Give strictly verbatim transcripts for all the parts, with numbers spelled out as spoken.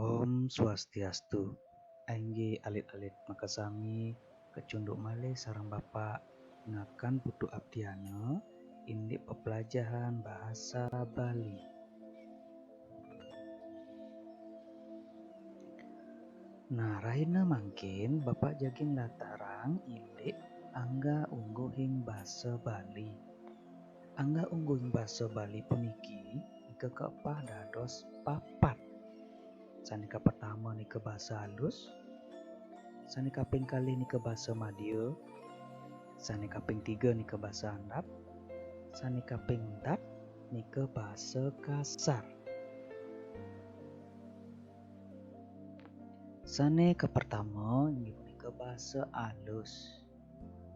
Om Swastiastu. Inggih alit-alit makasami kacunduk malih sareng Bapak ngakan Putu Abdiana indik pepelajahan bahasa Bali. Nah, rahina mangkin Bapak jagi nglatarang indik angga ungguhing basa Bali. Angga ungguhing basa Bali puniki nika kaepah dados papat. Sane kapertama nika basa alus, sane kaping kalih nika basa madya, sane kaping tiga nika basa andap, sane kaping empat nika basa kasar. Sane kapertama inggih punika basa alus.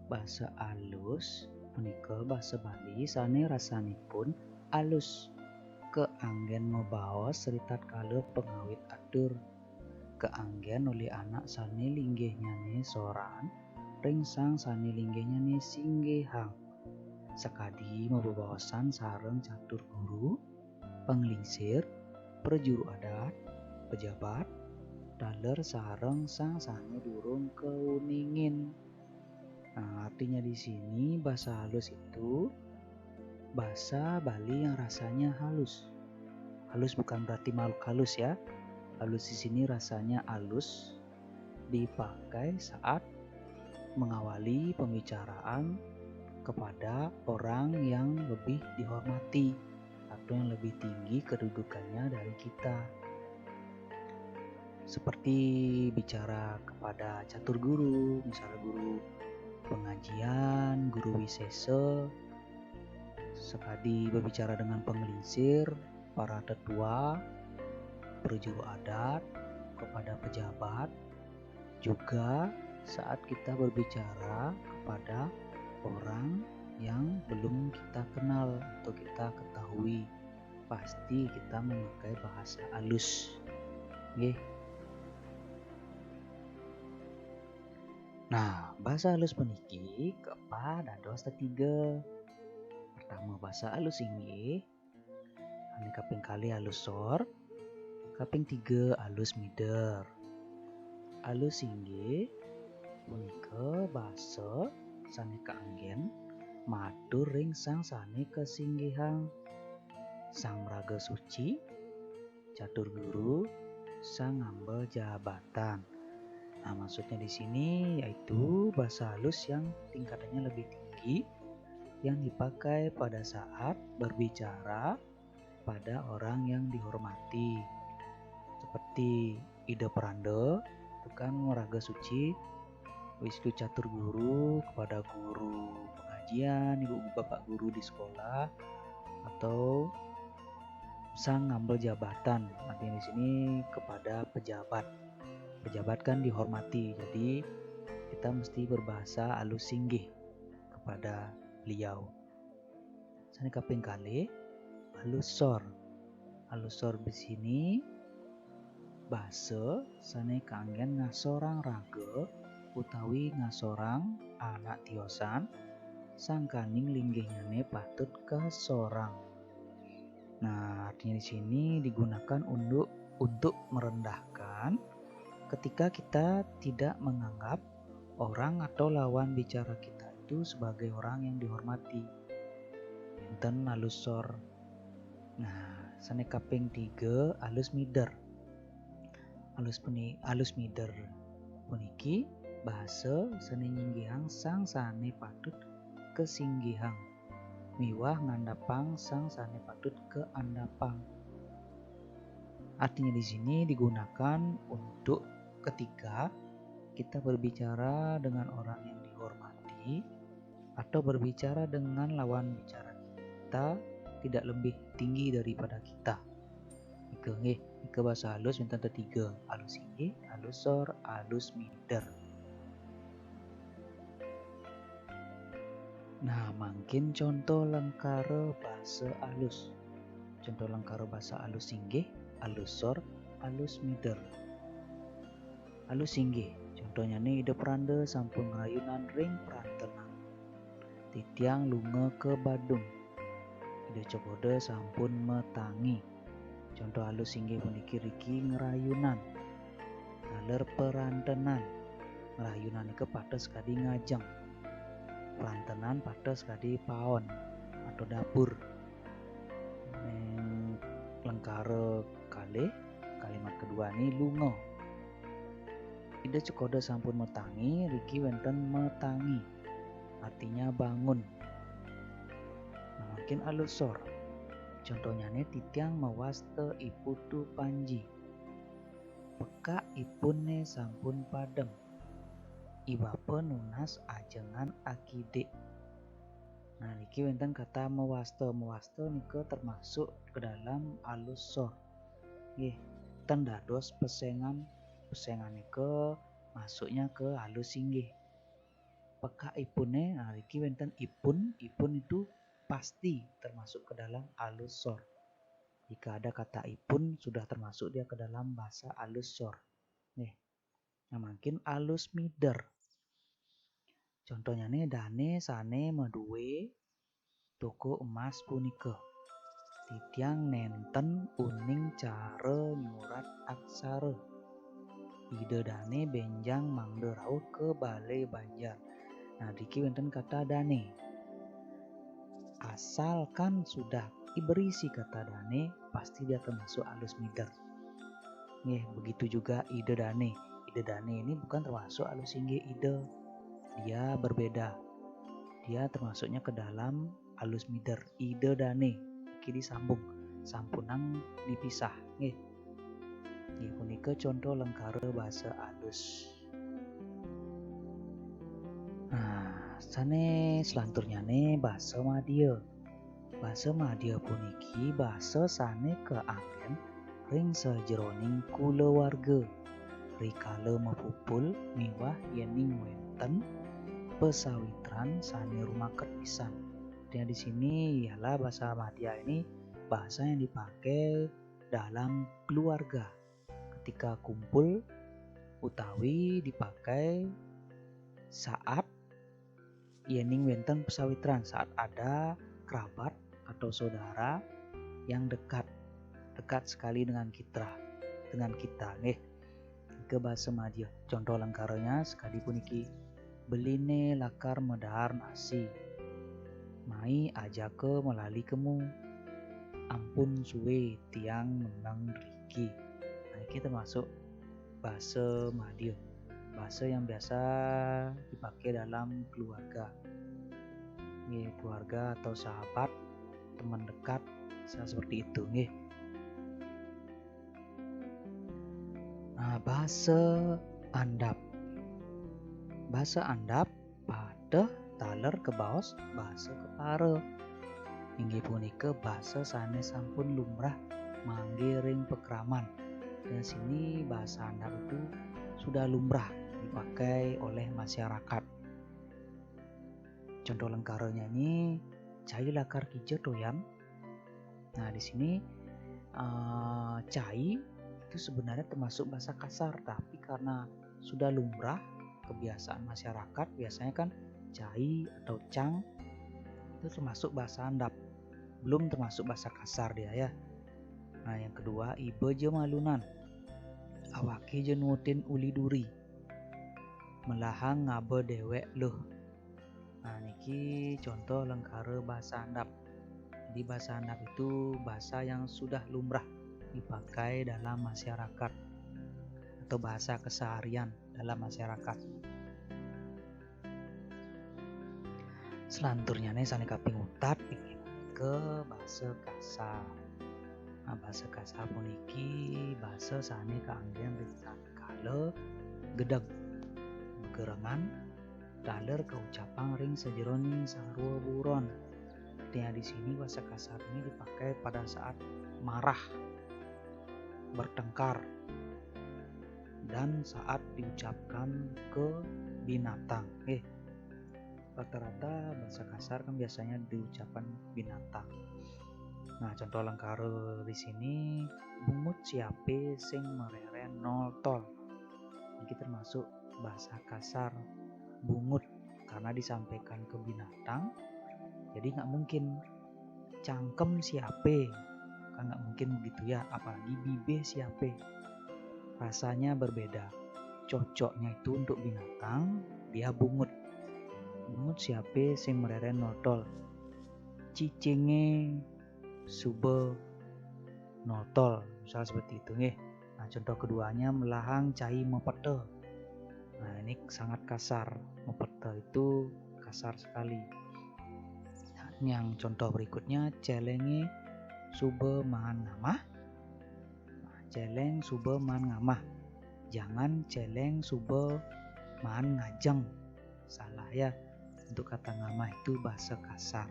Basa alus punika basa Bali sane rasanipun alus, kaanggen mabaos ritatkala pangawit atur, kaanggen olih anak sane linggihnyane soran ring sang sane linggihnyane singgihang, sakadi mabebaosan sareng catur guru, panglingsir, prajuru adat, pejabat, taler sareng sang sane durung kauningin. Nah, artinya di sini bahasa halus itu bahasa Bali yang rasanya halus. Halus bukan berarti makhluk halus ya. Halus di sini rasanya alus dipakai saat mengawali pembicaraan kepada orang yang lebih dihormati atau yang lebih tinggi kedudukannya dari kita. Seperti bicara kepada catur guru, misalnya guru pengajian, guru wisesa, sekadi berbicara dengan penglingsir, para tetua, prajuru adat, kepada pejabat, juga saat kita berbicara kepada orang yang belum kita kenal atau kita ketahui, pasti kita memakai bahasa alus. Nggih. Nah, bahasa alus puniki kaepah dados tetiga. Pertama, bahasa alus inggih, ane kaping kalih alus sor, kaping tiga alus mider. Alus inggih punika basa sane kaanggen matur ring sang sane kasinggihang, sang maraga suci, catur guru, sang ngambil jabatan. Nah, maksudnya di sini yaitu bahasa halus yang tingkatannya lebih tinggi yang dipakai pada saat berbicara pada orang yang dihormati, seperti Ida Peranda, itu kan maraga suci, habis itu catur guru kepada guru pengajian, ibu bapak guru di sekolah, atau sang ngambil jabatan, artinya di sini kepada pejabat. Pejabat kan dihormati, jadi kita mesti berbahasa alus singgih kepada beliau. Sane kaping kalih, alus sor. Alus sor di sini basa sane kaanggen ngasorang raga utawi ngasorang anak tiosan, sangkaning linggihnyane patut kasorang. Nah, artinya di sini digunakan untuk, untuk merendahkan ketika kita tidak menganggap orang atau lawan bicara kita itu sebagai orang yang dihormati. Enten alus sor. Nah, sane kaping tiga alus mider. Alus puni, alus mider puniki bahasa sane nyinggihang sang sane patut kasinggihang miwah ngandapang sang sane patut kaandapang. Artinya di sini digunakan untuk ketika kita berbicara dengan orang yang dihormati atau berbicara dengan lawan bicara kita tidak lebih tinggi daripada kita. Nika nggih, nika bahasa halus wenten tetiga, alus inggih, alus sor, alus mider. Nah, mangkin contoh lengkara basa alus. Contoh lengkara basa alus inggih, alus sor, alus mider. Alus inggih, contohnyane Ida Peranda sampun ngrayunan ring Prantenang. Titiang lunga ka Badung. Ida Cokoda sampun matangi. Conto alus inggih puniki riki ngrayunan. Taler perantenan. Ngrayunan nika pados kadi ngajeng. Perantenan pados kadi paon atau dapur. Ning lengkara kalih, kalimat kedua ni lunga. Ida Cekoda sampun matangi, riki wenten matangi. Artinya bangun. Nah, mangkin alus sor. Contohnyane titiang mawasta I Putu Panji. Pekak ipune sampun padem. I bapa nunas ajengan akidik. Nah, niki wenten kata mawasta. Mawasta nika termasuk ke dalam alus sor. Nggih, ten dados pesengan. Pesengan nika masuknya ke alus inggih. Pekak ipune, nah, niki wenten ipun. Ipun itu pasti termasuk ke dalam alus sor. Jika ada kata ipun, sudah termasuk dia ke dalam bahasa alus sor. Nggih. Nah, mangkin alus mider. Contohnyane dane sane madue toko emas punika. Titiang nenten uning cara nyurat aksara. Ida dane benjang mangda rauh ke balai banjar. Nah, niki wenten kata dane. Asalkan sudah berisi kata dane, pasti dia termasuk alus mider. Nggih, begitu juga ida dane. Ida dane ini bukan termasuk alus inggih ida. Dia berbeda. Dia termasuknya ke dalam alus mider. Ida dane. Niki disambung. Sampunang dipisah. Nggih. Nggih, punika contoh lengkara basa alus. Nah, sane selanturnyane basa madya. Basa madya puniki basa sane kaanggen ring sajeroning kulawarga, rikala mapupul miwah yening wenten pasawitran sane rumaket pisan. Artinya di sini ialah basa madya ini bahasa yang dipakai dalam keluarga ketika kumpul utawi dipakai saat yening wenten pasawitran, saat ada kerabat atau saudara yang dekat, dekat sekali dengan kita, dengan kita, nggih. Nika basa madya. Contoh lengkaranya sakadi puniki. Beline lakar madaar nasi. Mai ajaka malali kemu. Ampun suwe tiang meneng riki. Nah, iki termasuk basa madya. Basa yang biasa dipakai dalam keluarga. Nggih, keluarga atau sahabat, teman dekat, sa-, seperti itu, nggih. Nah, basa andap. Basa andap pateh taler kabaos basa kepara. Inggih punika basa sane sampun lumrah mangge ring pakraman. Dan sini basa andap itu sudah lumrah dipakai oleh masyarakat. Contoh lengkaranya ini, cai lakar kija toyan. Nah, di sini, eh, cai itu sebenarnya termasuk bahasa kasar, tapi karena sudah lumrah kebiasaan masyarakat, biasanya kan cai atau cang itu termasuk bahasa andap, belum termasuk bahasa kasar dia ya. Nah, yang kedua, iba ja malunan, awake ja nuutin uli duri, melahang ngaba dewek luh. Nah, niki contoh lengkara bahasa andap. Jadi, bahasa andap itu bahasa yang sudah lumrah dipakai dalam masyarakat atau bahasa keseharian dalam masyarakat. Selanturnyane sane kaping untat inggih punika basa kasar. Nah, basa kasar puniki basa sane kaanggen ring tatkala gedeg, begerengan, taler kaucapang ring sajeroning sarwa buron. Artinya di sini basa kasar ini dipakai pada saat marah, bertengkar, dan saat diucapkan ke binatang. Eh, rata-rata basa kasar kan biasanya diucapkan binatang. Nah, contoh lengkara di sini, bungut siape sing mereren noltol. Ini termasuk bahasa kasar bungut karena disampaikan ke binatang. Jadi nggak mungkin cangkem siape. Kan nggak mungkin begitu ya, apalagi bibih siape. Rasanya berbeda. Cocoknya itu untuk binatang, dia bungut. Bungut siape sing mereren notol. Cicinge suba notol, misal seperti itu nggih. Nah, contoh keduanya melahang cai mepeta. Nah, ini sangat kasar. Mepeta itu kasar sekali. Nah, yang contoh berikutnya, celenge suba maan ngamah. Nah, celeng suba maan ngamah. Jangan celeng suba maan ngajeng. Salah ya. Untuk kata ngamah itu bahasa kasar.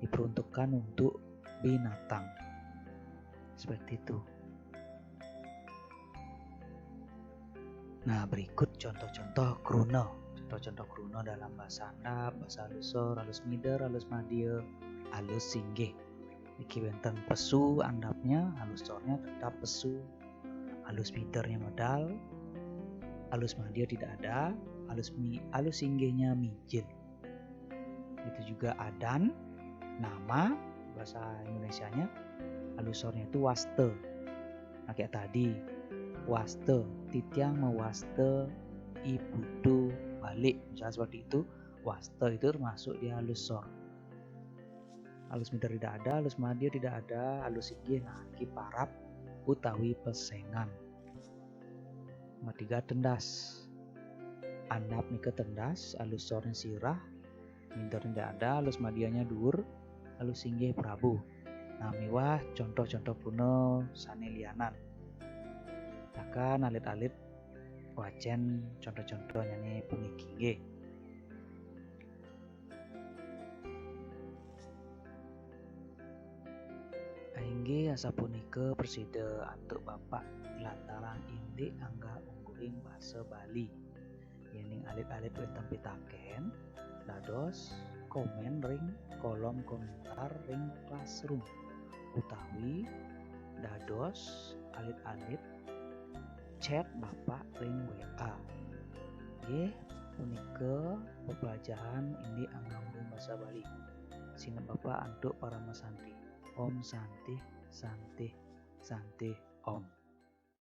Diperuntukkan untuk binatang. Seperti itu. Nah, berikut contoh-contoh kruna. Contoh-contoh kruna dalam bahasa andap, bahasa alus sor, alus mider, alus madya, alus singgih. Niki wenten pesu andapnya, alus sornya tetap pesu. Alus midernya medal, alus madya tidak ada, alus mi, alus singgihnya mijil. Itu juga adan, nama bahasa Indonesianya, alus sornya itu wasta. Nah, kayak tadi, wasta, titiang mawasta I Putu balik. Misalnya seperti itu, wasta itu termasuk di alus sor. Alus mider tidak ada, alus madya tidak ada, alus singgih, nah, niki parab utawi pesengan. Nomor tiga, tendas. Andap nika tendas, alus sornya sirah, mider tidak ada, alus madyanya duur, alus singgih prabu. Nah, miwah contoh-contoh kruna sane lianan. Maka alit-alit wacen contoh-contohnyane puniki nggih. Inggih asapunika prasida antuk Bapak lantaran indik anggah-ungguhing basa Bali. Yening alit-alit wenten pitaken, dados komen ring kolom komentar ring Classroom, utawi dados alit-alit chat Bapak ring W A. Nggih, punika pepelajahan indik anggah-ungguhing basa Bali. Sineb Bapak antuk parama santi. Om Santi, Santi, Santi, Om.